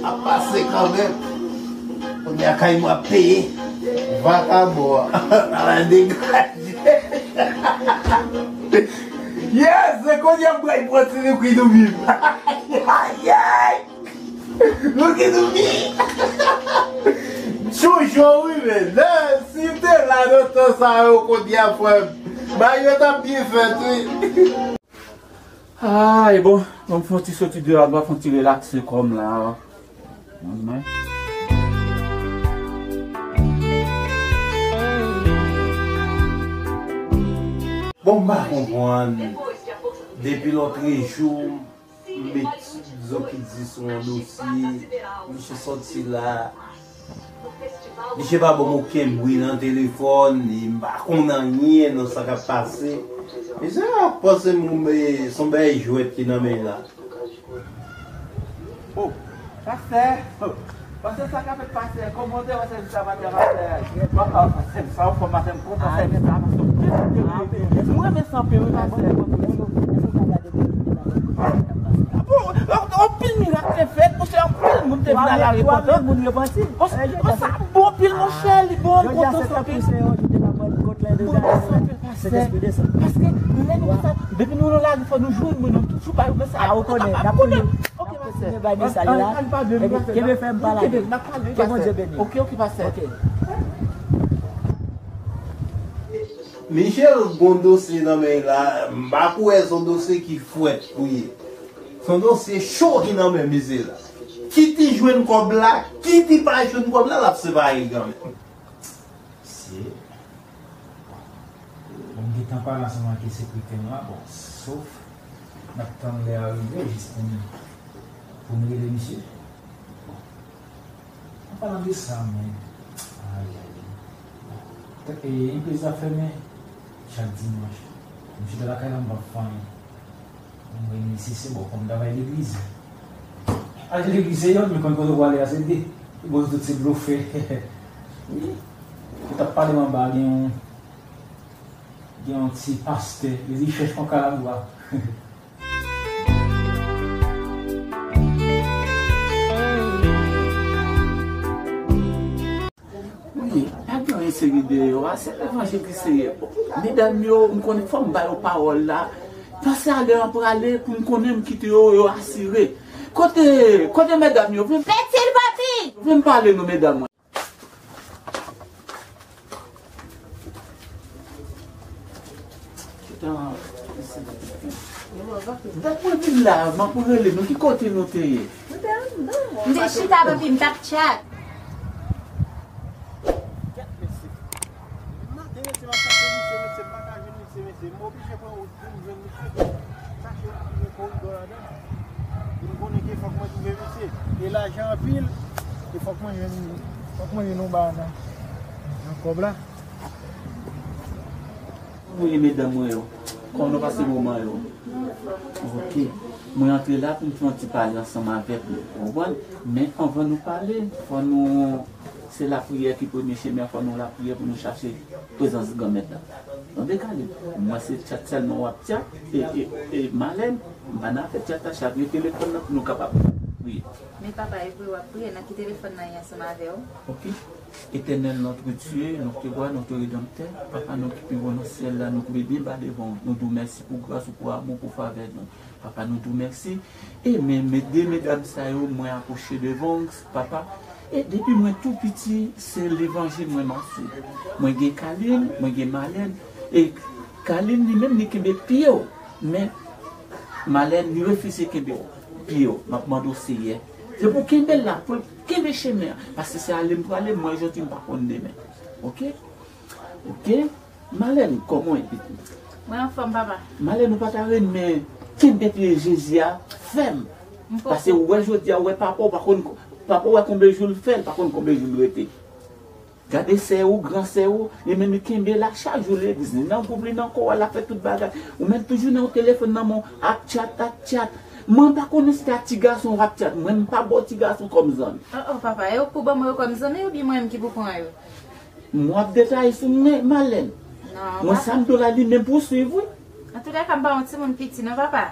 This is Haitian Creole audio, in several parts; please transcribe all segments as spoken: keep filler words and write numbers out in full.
Ap pase kanmenm. Kounye a kay mwen ap peye. Vakabon an. Ala degaje. Yes, se kounye a m pral pran ti Lucky Dube. Ayay! Lucky Dube! Chouchou wi men. Lè si te la nan tan sa yo kounye a frè m. Bagay yo t ap byen fèt wi. Ay, bon, bon, m fè yon ti soti deyò, m va fè yon ti relakse kò m la. Bon, m pa konprann. Depi lòtrejou, m met Zoki di sou yon dosye, misye sòti la. Misye pa ban m okenn bri nan telefòn, e m pa konn anyen nan sa k ap pase. Misye ap panse m, e, se yon bagay jwèt ki nan men l la. Oh, pastè, oh, pastè, sa k ap fèt, pastè? Kòman w te wè sèvis la maten, pastè? Papa, pastè, sa w fè maten, m kontan sèvis la, pastè. M renmen sa anpil, wi, pastè. Bon, anpil mirak te fèt, monchè, anpil moun te vin a la repantans. Bon, sa bon anpil, monchè, li bon, m kontan sa anpil. M kontan sa anpil, pastè. Paske lè nou konsa, depi nou nan lari, fò nou jwenn mwen, nou toujou bay yon mesaj. Ah, ou konnen, n ap konnen. Ok, pastè. Bay mesaj la. Kenbe fèm, pale. Ke Bondye beni. Ok, ok, pastè. Ok. Michel, gon dosye nan men l la, m pa kwè se yon dosye ki frèt pou ye. Se yon dosye cho ki nan men misye la. Kit li jwenn kòb la, kit li pa jwenn kòb la, l ap separe l kanmenm. Mesye, bon, m gentan pale ansanm ak sekretè m la, bon, sof, n ap tann lè a rive, jis pou n, pou n rele misye. An palan de sa, men, ay, ay, ay. E, enpresa fèmen chak dimanch. M chita lakay la, m p ap fè anyen. Mwen, si se bon, kòm travay legliz. Al legliz se yonn, men konn kote w prale a se de. Bon, tout se blofè. Wi. Ou t ap pale m anba, gen yon, gen yon ti pastè, li di chèch yon kalabwa. Wi, pa gen anyen serye deyò a, se levanjil ki serye. Medam yo, m konnen fò m ba yo pawòl la. Panse a lè an prale, pou m konnen m kite yo, yo asire. Kote, kote medam yo? Vin, Peti l papi! Vin pale nou, medam mwen. Chita, mesye. Dat mwen vin la, m ap rele nou, ki kote nou te ye? M te chita, papi, m t ap chat. Kèt, mesye. Maten, mesye, m ap chache misye, mesye, m pa ka jwenn misye, mesye. M oblije pran wout pou m jwenn misye. Chache yon ti jen koridò ladan. Pou m konnen ke fòk mwen twouve misye. E lajan anpil. E fòk mwen jwenn, fòk mwen jwenn yon bagay nan, nan kòb la. Kòman ye medam mwen yo? Kòman nou pase moman yo? Ok. Mwen antre la pou m fè yon ti pale ansanm avèk nou. Ou konprann? Men anvan nou pale, fò nou, se lapriyè ki premye chemen, fò nou lapriyè pou nou chache prezans Granmèt la. Tande, Kalin, mwen se tchat sèlman w ap tchat, e, e, e Malèn, m pa nan afè tchat la, chavire telefòn nan pou nou kapab priye. Men papa, e vre w ap priye, nan ki telefòn nan ye ansanm avè w? Ok. Éternel notre Dieu, notre roi, notre rédempteur, papa nou ki pi wo nan syèl la, nou kenbe byen ba devan w. Nou di w mèsi pou gras ou, pou amou, pou favè nou. Papa, nou di w mèsi. E men, men de medam sa yo, mwen apwoche devan w, papa. E depi mwen tou piti, se levanjil mwen m ap swiv. Mwen gen Kalin, mwen gen Malèn. E Kalin li menm, li kenbe pye w. Men Malèn, li refize kenbe pye w. M ap mande w, Seyè, se pou w kenbe l la, pou l kenbe chemen an. Paske se ale m prale, m wè jodi, m pa konn demen. Ok? Ok? Malèn, kòman w ye, pitit? Mwen anfòm, papa. Malèn, ou pa ta renmen kenbe pye Jezi a fèm? M poko. Paske ou wè jodi a, ou wè papa w, pa konn, papa w wè konbe jou l fè, l pa konn konbe jou l rete. Gade sè ou, gran sè ou, li menm li kenbe la chak jou legliz, li nan gwoup, li nan kowal, l ap fè tout bagay. Ou menm toujou nan yon telefòn nan men w, ap tchat, ap tchat. Mwen pa konnen si se a ti gason w ap tchat, mwen m pa ba w ti gason kòm zanmi. Oh, oh, papa, e ou k pou ban mwen yo kòm zanmi oubyen mwen menm ki pou pran yo? M w ap detaye sou men, Malèn. Non, papa. Mwen sa m di w la, li menm pou w swiv, wi. Antoulèka, m pa yon timoun piti, non, papa.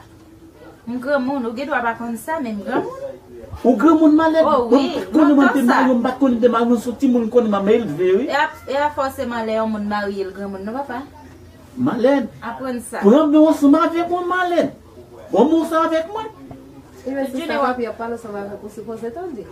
M granmoun, ou gen dwa pa konn sa, men m granmoun. Ou granmoun Malèn? Oh, wi, m pa t konnen mwen te marye, m pa t konnen te marye, m se yon timoun konnen m ap elve, wi. E a, e a fòseman lè yon moun marye, l granmoun, non, papa? Malèn. Aprann sa. Pran men ansanm avèk mwen, Malèn. Pran men ansanm avèk mwen. Ebyen, se sa papi ap pale ansanm avèk ou sipoze tande.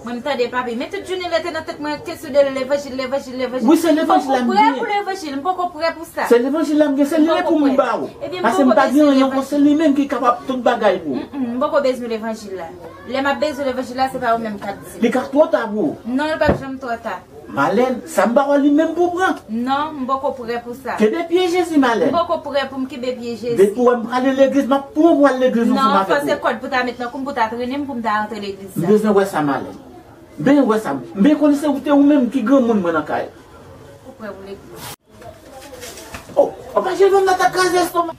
Mwen, m tande papi. Men tout jounen li te nan tèt mwen, kesyon de levanjil, levanjil, levanjil. Wi, se levanjil la m gen. M poko prè pou levanjil, m poko prè pou sa. Se levanjil la m gen, se li pou m ba ou. Paske m pa gen anyen ankò, se li menm ki kapab tout bagay pou ou. Mm, mm, m poko bezwen levanjil la. Lè m ap bezwen levanjil la, se pa ou menm k ap di. Li ka twò ta pou ou. Non, li p ap janm twò ta. Malèn, sa m ba ou a li menm pou pran. Non, m poko prè pou sa. Kenbe pye Jezi, Malèn. M poko prè pou m kenbe pye Jezi. Depi w wè m prale legliz, m ap pran w pou w al legliz ansanm avèk ou. Non, fò se kòd pou ta met nan kou m pou ta trennen m pou m ta rantre legliz sa. M bezwen wè sa, Malèn. M bezwen wè sa. M bezwen konnen se ou te ou menm ki granmoun mwen nan kay. Ou prè pou legliz. Oh, papa, jèn fanm nan ta kraze estoma.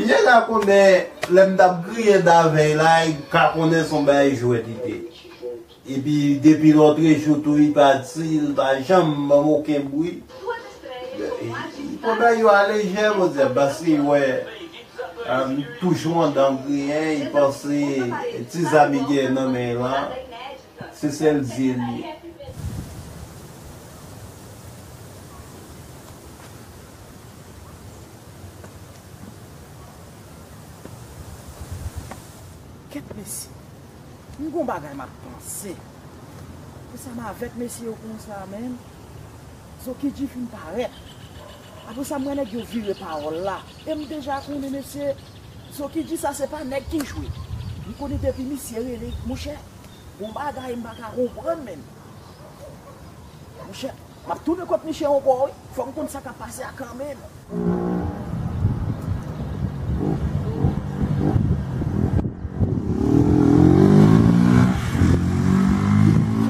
Li deja konnen lè m t ap griyen davè l la, li ka konnen se yon bagay jwèt li te. Epi depi lòtrejou tou, li pati, li pa janm ban m okenn bri. Li pran bagay yo alejè, Bondye, paske li wè, ah, m toujou anndan griyen, li panse ti zam li gen nan men l lan. Se sèl zye l ye. Kèt mesye, m gon bagay m ap panse. Poukisa m avèk mesye yo konsa menm? Zokidji fin parèt. Apre sa, m wè nèg yo vire pawòl la. E m deja konnen mesye, Zokidji sa se pa nèg ki jwe. M konnen depi misye rele, monchè. Gon bagay m pa ka konprann menm. Monchè, m ap tounen kot misye ankò wi. Fò m konn sa k ap pase a kanmenm.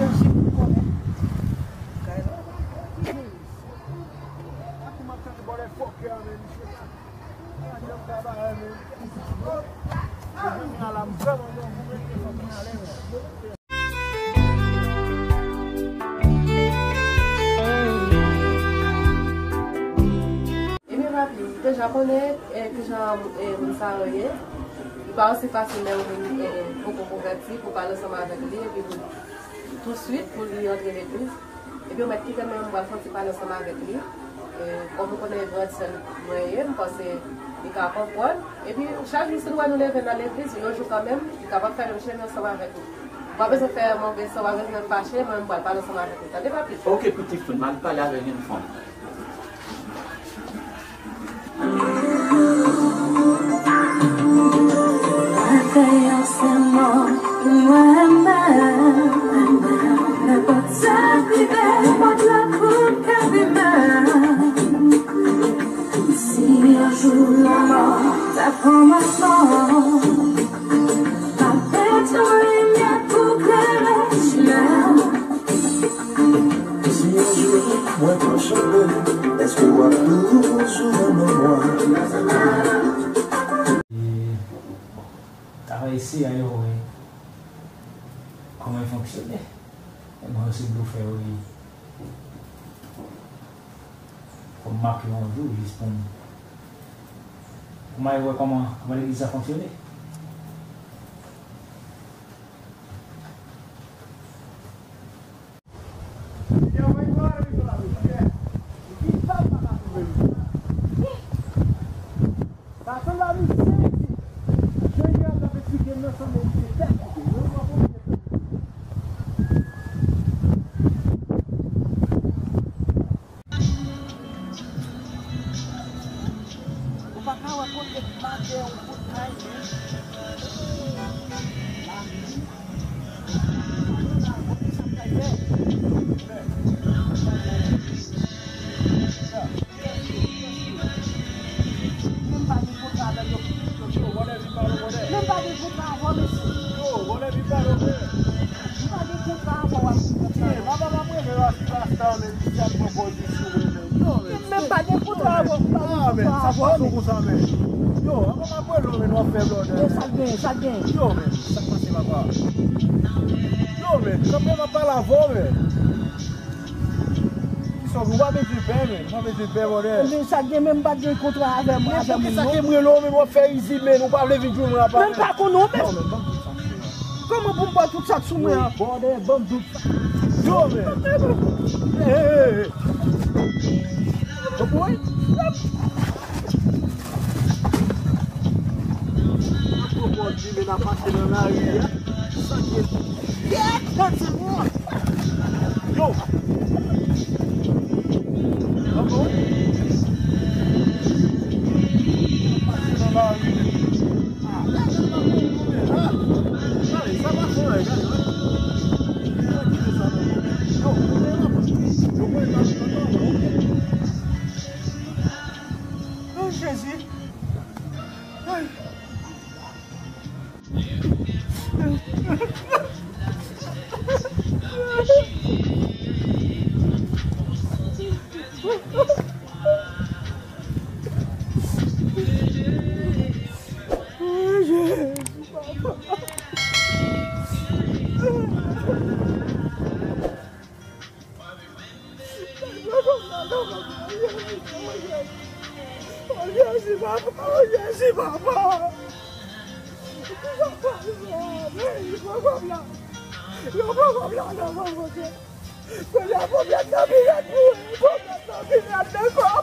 Jezi, m konnen. Kay la. Akouma tande bòlè fòkè a menm, mesye. Ebyen, papi, m deja konnen, eh, kijan, eh, moun sa yo ye. Li pa osi fasil lè yon moun, eh, poko konvèti pou pale ansanm avèk li epi pou touswit pou li antre legliz. Epi ou mèt kite m, mwen m pral fè yon ti pale ansanm avèk li. E, kòm ou konnen e gran sè mwen ye, m panse li ka konprann. Epi chak jou si l wè nou leve nan legliz, yon jou kanmenm, li kapab fè menm chemen ansanm avèk nou. Ou pa bezwen fè move san, ou pa bezwen fache, mwen m pral pale ansanm avèk li. Tande, papi? Oke, pitit fanm, al pale avèk jenn fanm. Atè an se mò pou mwen menm. Nenpòt sa k rive, pòt la pou m ka vimen. Si yon jou lanmò ta pran mwen fò, m ap met yon limyè pou klere chimen. Si yon jou mwen pran cheve, èske w ap toujou nan memwa? E, bon, travay isi a yo, wè kòman l fonksyone. E bon, yo se blofè yo ye. Fò m make yon jou jis pou m, pou m al wè kòman, kòman legliz la fonksyone. Ou pa ka wè kote m make yon kout kay, men. Menm pa gen kontra avèk yo. Yo, whatever you follow, whatever. Menm pa gen kontra avè w, mesye. Yo, whatever you follow, man. M pa gen kontra avè w, ap di konsa. Yeah, papa, m ap rele w a ti rasta, men misye ap pran pozisyon, men. Yo, men. Menm pa gen kontra avè w, m pa gen kontra avè w, men. Ah, men, sa pase konsa, men. Yo, papa, m ap rele w, men, w ap fè blòdè. Yo, sa k gen, sa k gen. Yo, men, sa k pase, papa? Yo, men, kanpe m ap pale avè w, men. Kisa w gen? Ou pa bezwen pè, men. Ou pa bezwen pè, brother. Men sa gen, men m pa t gen kontra avè m, men avè moun non. Poukisa ke m rele w, men w ap fè izi, men ou pa vle vin jwenn mwen apa, men. Men m pa konnen w, men. Non, men, ban m tout sa sou mwen. Kòman pou m ba w tout sa k sou mwen an? Yo, brother, ban m tout sa. Yo, men. Hey, hey, hey. Yo, boy. Pran pòt li, men n ap pase nan lari a. Sa k ye? Kèt, tèt se mwen. Yo! Ankò? N ap pase nan lari. Ah, gade, gade, gade. Gade, sa pa fè anyen, gade, gade. Yo, kote yo la? Yo, kote yo la? Oh, Jezi. Ay. Oh, Jezi, papa, oh, Jezi, papa. Papa, yo pran kòb la. Yo pran kòb la nan men Bondye. Kounye a, pwoblèm nan pi rèd pou mwen. Pwoblèm nan pi rèd nan kò m.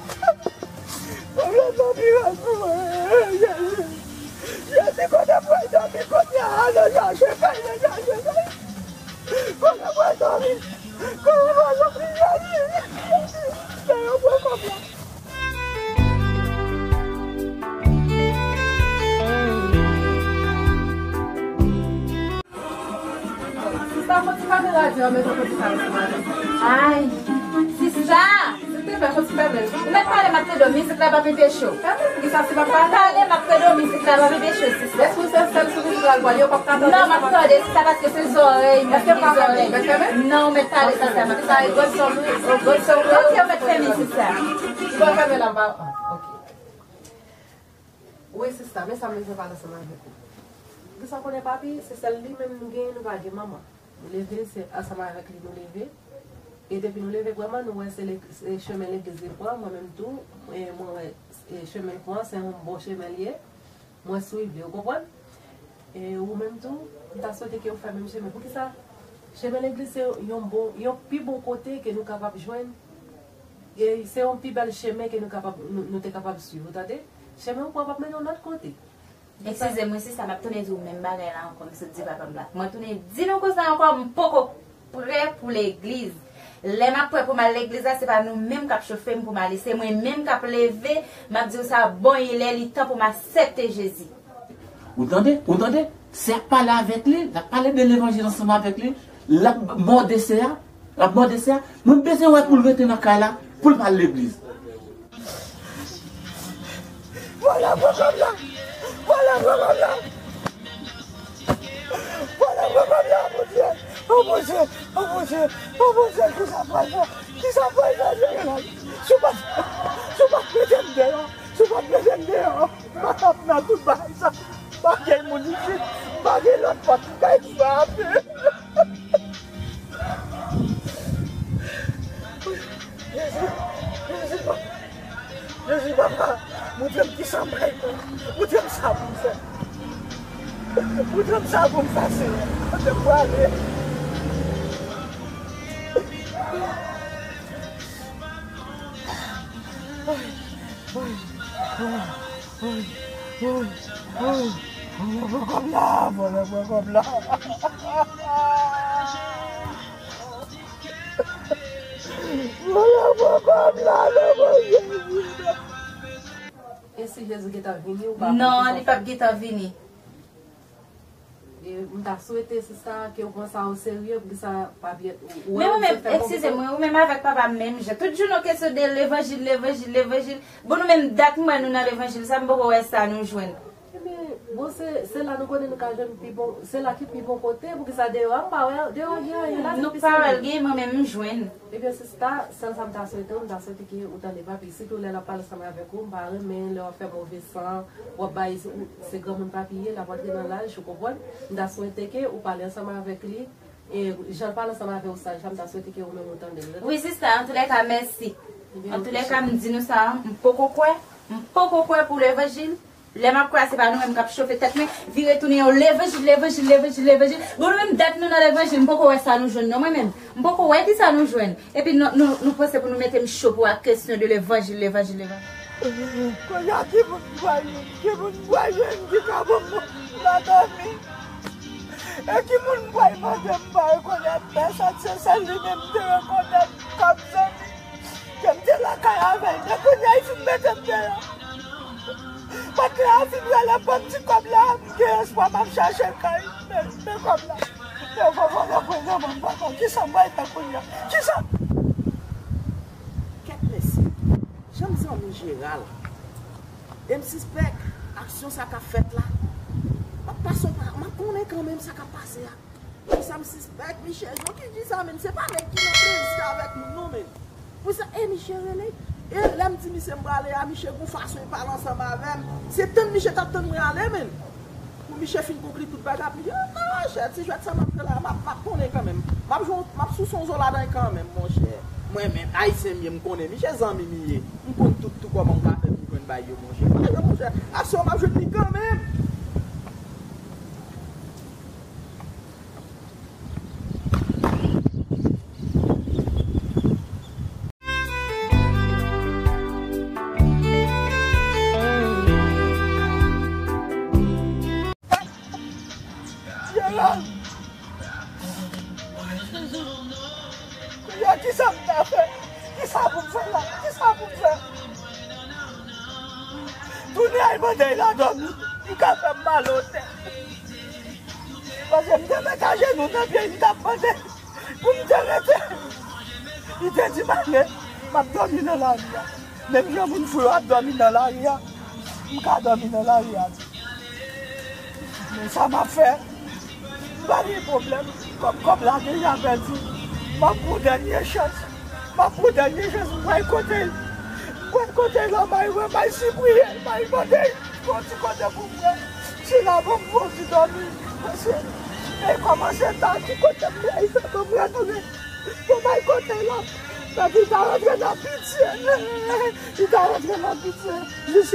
Pwoblèm nan pi rèd pou mwen. Jezi, Jezi, kote mwen dòmi kounye a? Nan chache kay, nan chache kay. Kote mwen dòmi? Kote mwen dòmi? Jezi, Jezi, Jezi, yo pran kòb la. Sista, fò ti fèmen radyo a, mezanmi, fò ti fèmen radyo. Ay, sista! Silteplè, fò ti fèmen l. Ou mèt pale, m ap tande w, mizik la p ap anpeche w. Fèmen l, poukisa si m ap pale? Pale, m ap tande w, mizik la p ap anpeche w, sista. Èske w se sèl sou mizik la l pale, yo p ap ka tande? Non, m ap tande, sista, paske se zòrèy, mèt fèmen. Èske m ka fèmen l? Mèt fèmen? Non, ou mèt pale, sista, m ap tande. Sista, e God song wi, e God song wi. Ok, ou mèt fèmen l, sista. Ou pa fèmen l, m pa, ah, ok. Wi, sista, men sa m bezwen pale ansanm avèk ou. Poukisa w konnen papi, se sèl li menm nou genyen, nou pa gen manman. Nou leve, se ansanm avèk li nou leve. E depi nou leve, vrèman, nou wè se le-, se chemen legliz li pran, mwen menm tou, e mwen wè, e chemen l pran, se yon bon chemen l ye. Mwen swiv li, ou konprann? E ou menm tou, m ta swete ke w fè menm chemen. Poukisa? Chemen legliz se yon bon, yon pi bon kote ke nou kapab jwenn. E se yon pi bèl chemen ke nou kapab, nou, nou te kapab swiv, ou tande? Chemen w pran p ap mennen w lòt kote. Eskize m wi sista, m ap tounen di w menm bagay la ankò, m sot di papa m la. Mwen tounen di nou konsa ankò, m poko prè pou legliz. Lè m ap prè pou m al legliz la, se pa nou menm k ap chofe m pou m ale. Se mwen menm k ap leve, m ap di w sa, bon, il est, li tan pou m aksepte Jezi. Ou tande? Ou tande? Sè a pale avèk li, l ap pale de levanjil ansanm avèk li, l ap mòde sè a, l ap mòde sè a. Mwen bezwen wè pou l rete nan kay la, pou l pa al legliz. Vòlè pran kòb la! Vòlè pran kòb la! Vòlè pran kòb la, Bondye! O Bondye! O Bondye! O Bondye! Kisa pral fè? Kisa pral fè, Senyè? Si w pa, si w pa mete m deyò, si w pa mete m deyò, m pa t ap nan tout bagay sa. M pa gen moun isit, m pa gen lòt pòt m kay frape. Jezi, Jezi, Jezi, papa, montre m kisa m kay fè. Montre m sa pou m fè. Montre m sa pou m fè, Senyè. Kote m prale? Ay, ay, ay, ay, ay, ay. Vòlè pran kòb la, vòlè pran kòb la. Vòlè pran kòb la, non, Bondye. E si Jezi gentan vini, ou pa... Non, li p ap gentan vini. E m ta swete, sista, ke w pran sa o serye, poukisa pa byen, ou, ou wè... Men ou menm, eskize m, ou menm avèk papa m menm jan. Tout jounen w kesyon de levanjil, levanjil, levanjil. Bon, nou menm dat m wè nou nan levanjil sa, m poko wè sa nou jwenn. Ebyen, bon, se, se la nou konnen nou ka jwenn pi bon, se la ki pi bon kote, poukisa deyò a, m pa wè, deyò a gen anyen la, se pisine. Nou pa wè l gen, mwen menm m jwenn. Ebyen, sista, sèl sa m ta swete w, m ta swete ke ou tande papi. Sitou lè l ap pale ansanm avèk ou, m pa renmen lè w ap fè move san, w ap bay, se granmoun papi ye, l ap antre nan laj, ou konprann? M ta swete ke ou pale ansanm avèk li, E jan l pale ansanm avè w sa, jan m ta swete ke ou menm ou tande l. Wi, sista, antoulèka, mèsi. Antoulèka, m di nou sa, m poko kwè, m poko kwè pou levanjil. Lè m ap kwè a, se pa nou menm k ap chofe tèt mwen, vire tounen yon levanjil, levanjil, levanjil, levanjil. Bon, nou menm, dat nou nan levanjil, m poko wè sa nou jwenn, non, mwen menm. M poko wè kisa nou jwenn. Epi nou, nou, nou panse pou nou mete m cho pou ak kesyon de levanjil, levanjil, levanjil. Kounye a, ki moun m pral jwenn? Ki moun m pral jwenn ki ka ban m ladan mi? E ki moun m pral mande m bay? Kounye a, pèsòn, se sèl li menm m te rekonèt kòm zanmi. Ke m te lakay avè l. Men kounye a, li fin mete m deyò. Patnè a fin rele m, ban m ti kòb la, m gen espwa m ap chache kay. Men, men kòb la. Yo, yo, yo, yo, yo, yo, yo, kisa m pral fè kounye a? Kisa? Kèt mesye, jan m zanmi Jeral, e m sispèk aksyon sa k ap fèt la, m ap pase yon pa, m ap konnen kanmenm sa k ap pase a. Sa m sispèk, miche, Zoki di sa, men se pa nèg ki nan plezi avèk moun, non, men. Pou sa, e miche rele. E lè m di misye m prale a, miche gon fason li pale ansanm avè m. Se tann miche t ap tann mwen ale, men. Pou miche fin konkli tout bagay, miche, "Ah, non, chè, ti jwèt sa m ap fè la, m ap, m ap konnen kanmenm. M ap jwe, m ap souse yon zo ladan kanmenm, monchè." Mwen menm, Ayisyen m ye, m konnen. Miche zanmi m ye. M konn tout, tout kòman m ka fè pou jwenn bay yo, monchè. Bay yo, monchè. Aksyon, m ap jwenn li kanmenm. Jeral! Kounye a, kisa m ta fè? Kisa pou m fè la? Kisa pou m fè? Tounen al mande l a dòmi. Li ka fè m mal otè. Paske m te met ajenou nan pye l, m t ap mande pou m te rete. Li te di m ale, m ap dòmi nan lari a. Menm jan moun fou yo ap dòmi nan lari a, m ka dòmi nan lari a tou. Men sa m ap fè, m pa gen pwoblèm. Kòm kòb la deja pèdi, m ap pran dènye chans. M ap pran dènye chans, m pral kote l. M pral kote l anba yon bay sipriye, bay mande yon ti kote pou m pran. Sila ban m yon ti dòmi. Paske e kòmanse ta, ki kote m pral fè pou m retounen? Bon, bay kote l la. Epi l ta rantre nan pitye. Li ta rantre nan pitye. Jis,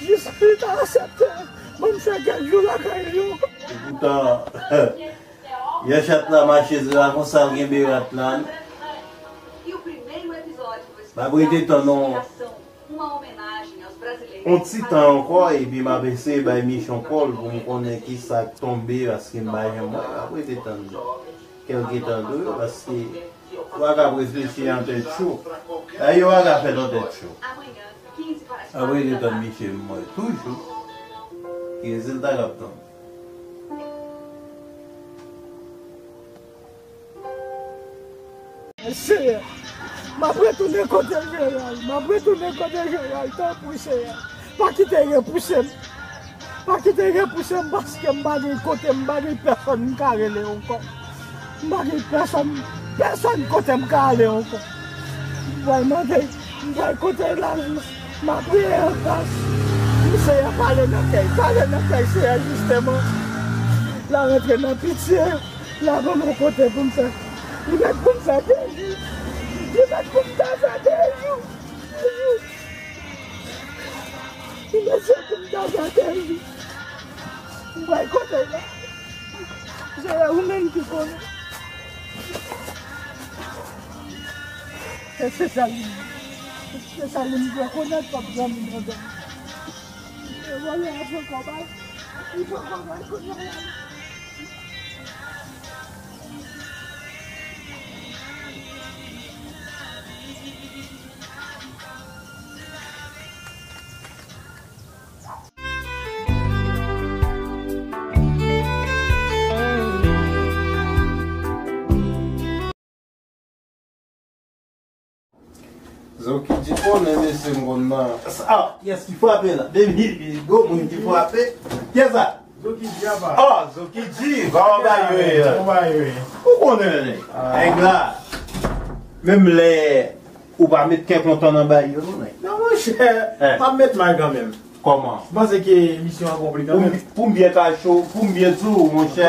jis li ta aksepte. Bon, m fè kèk jou lakay li ankò. Epoutan, yè chat la mache, se pa konsa l genbe rat la, non. M ap rete tann yon, yon ti tan ankò, epi m ap eseye bay Miche yon kòl pou m konnen kisa k tonbe, paske m pa janm wè l. M ap rete tann kèlke tan tou, paske ou pa ka ap reflechi an tèt cho. Dayè, ou pa ka fèt an tèt cho. M ap rete tann Miche, m wè toujou ki rezilta k ap tann. Seyè, m ap retounen kote Jeral, m ap retounen kote Jeral, tanpri Seyè, pa kite l repouse m, pa kite l repouse m, paske m pa gen kote, m pa gen pèsòn m ka rele ankò, m pa gen pèsòn, pèsòn kote m ka ale ankò. M pral mande, m pral kote lajis, m ap priye an gras. Seyè, pale nan kè l, pale nan kè l, Seyè, jisteman. L a rantre nan pitye, l a ban m yon kote pou m fè. Li mèt pou m fè de jou, li mèt pou m ta fè de jou, de jou. Li mèt pou m ta fè de jou. M pral kote l la. Seyè, ou menm ki konnen. E se sa li ye. Se sa li ye, m rekonèt kòm zanmi m nan dòmi. E vòlè a pran kòb a l. Li pran kòb a l kounye a la. Zoki di konnen mesye m konn nan. Ah, kiyès ki frape la? Depi gwo moun ki frape. Kiyès sa? Zoki di apa. Ah, Zoki di, pa w bay yo ye. Ou konnen nèg la. Menm lè ou pa met kè kontan nan bay yo, non, nèg. Non, monchè, m ap met may kanmenm. Kòman? M panse ke misyon an konpli kanmenm. Pou m byen kache w, pou m byen di w, monchè.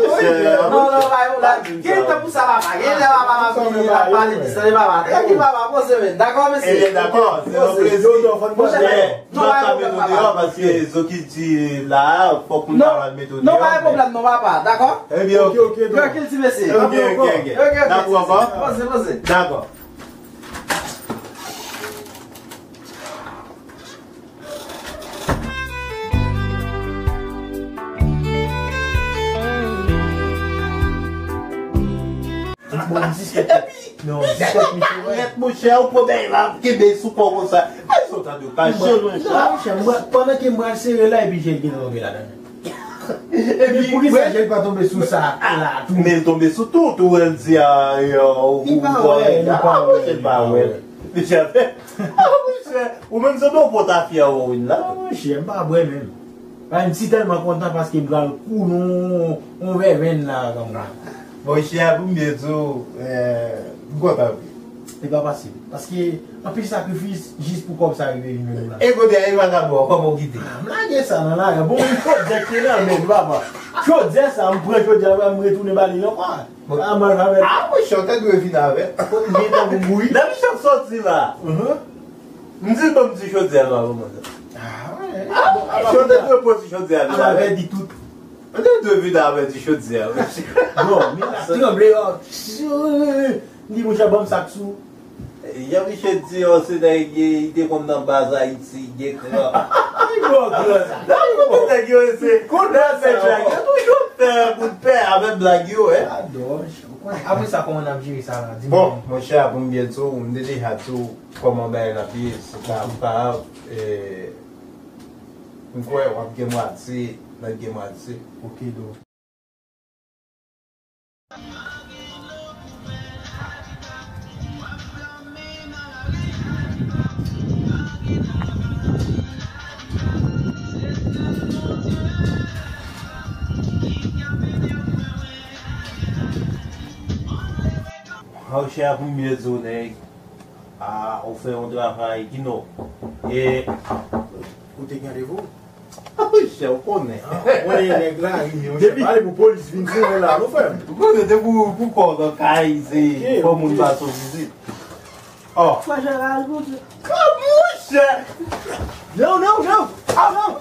Non, non, pa yon blag. Gen tan pou sa, papa. Gen lè papa m ap vini, l ap pale di sa, papa. Trankil, papa, poze, men. Dakò, mesye? Ebyen, dakò. Se yon plezi. Monchè, nou pa mete w deyò paske zo ki di la, fòk moun ta al mete w deyò. Non, pa gen pwoblèm, non, papa. Dakò? Ebyen, ok. Trankil, ti mesye. Ok, ok, ok. Ok, ok. N ap wè ankò. Poze, poze. Dakò. Bon, diskèt. Non, diskèt, misye. Arèt, monchè, ou pran bèy la, kenbe sou kò konsa. Ay, sa w ta dwe kache, monchè. Non, monchè, mwen, pandan ke mwen al sere la, epi jèl gentan tonbe ladan. Epi, men poukisa jèl pa tonbe sou sa la tou? Men l tonbe sou tou, tou wè l di a, yo, ou pa wè, li pa wè, li pa wè. Misye, a, monchè, ou menm sanble yon pòtafyè ou win la. Non, monchè, m pa bwè menm. Pa m si tèlman kontan paske m pral kou nou yon vèvenn la kanmenm. Monchè, pou m byen di w, eh, m kontan wi. Se pa fasil. Paske anpil sakrifis jis pou kòb sa rive vin jwenn ou la. E kote a, e vagabon, kòman w kite? Ah, m lage sa nan lari. Bon, yon chodyè ki nan men m, papa. Chodyè sa, m pran chodyè a, m retounen ba li l ankò. Bon. Ah, mal avè. Ah, mwen chante dwe vin avè. Kot m gen tan pou mouri. Depi chante soti la. Mhm. M di l ban m ti chodyè a, non, kòman sa? Ah, wè. Ah, chante dwe pran ti chodyè a vin avè. Avè di tout. Mwen te dwe vin avè ti chodyè a, mesye. Non, men l ap tranble, yo. M di, monchè, ban m sa k sou. Jan Miche di, yo, se nèg, li te konn nan baz Ayiti, gen kran. Ki bò kran? Nan kote nèg yo, se kote nèg yo toujou fè kout pè avèk blag yo, eh. Apre sa, kòman n ap jere sa la? Di m. Bon, monchè, pou m byen di w, m te deja di w kòman bagay la ap ye, se pa, pa, eh, m kwè w ap gen mwatye, n ap gen mwatye. Ok, do. Monchè, pou m byen di w, nèg. Ah, ou fè yon travay, Gino. E ou te gen randevou? Ah, monchè, ou konnen. Ah, ou konnen nèg la, wi, monchè. Depi pale pou polis vin fouye la, nou frè m. Ou konnen, depi pou, pou kò nan kay, se fò moun pase w vizit. Oh. Frè Jeral, Bondye. Ah, monchè! Non, non, non! Ah, non!